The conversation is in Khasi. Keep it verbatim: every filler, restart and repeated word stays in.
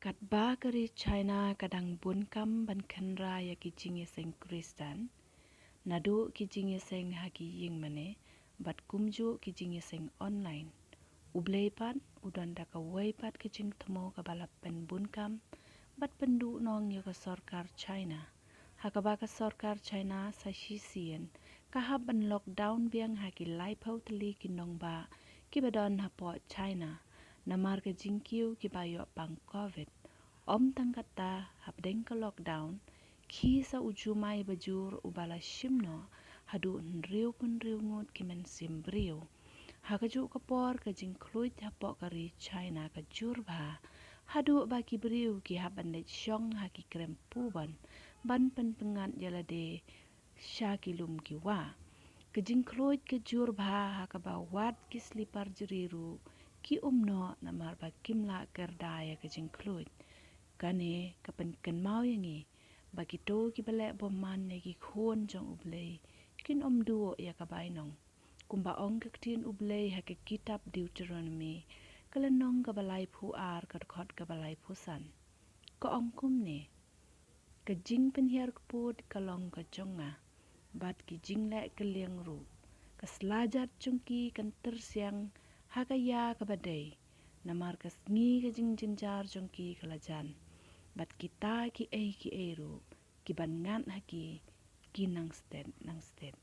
Katba ka ri China ka dang bun kam ban kynra ïa ki jingïaseng Khristan, naduh ki jingïaseng ha ki ïing mane bad kumjuh ki jingïaseng online, U Blei pat u don da kawei pat ka jingthmu kaba la pynbun kam bad pynduhnong ïa ka sorkar China, ha kaba ka sorkar China sa shisien ka hap ban lockdown biang ha ki laiphew tylli ki nongbah kiba don hapoh China namar ka jingkiew kiba ïoh pang Covid. Ym tang katta, hapdeng ka lockdown, khie sa u jumai bajur uba la shim noh haduh hynriewphew hynriew ngut ki mynsiem briew ha kajuh ka por. Ka jingkhluid hapoh ka ri China ka jur bha haduh ba ki briew ki hap ban leit shong ha ki krem pubon ban pynpyngngad ïa lade sha ki lum ki wah. Ka jingkhluid ka jur bha ha kaba wat ki slipar jri ruh ki um noh namar ba kim lah kyrda ïa ka jingkhluid. Kane ka pynkynmaw ïa ngi ba kito kiba leh bymman ïa ki khun jong U Blei kin ym duh ïa ka bainong. Kumba ong ka ktien U Blei ha ka kitab Deuteronomi, ka lynnong kaba laiphew ar, ka dkhot kaba laiphew san, ka ong kumne: Ka jingpynhiar kpud ka long ka jong nga, bad ki jingleh kylliang ruh. Ka slajat jong ki kan tyrsiang ha ka ïa kaba dei, namar ka sngi ka jingjynjar jong ki ka la jan, bad kita kiei kiei ruh kiban ngat ha ki, ki nang stet nang stet.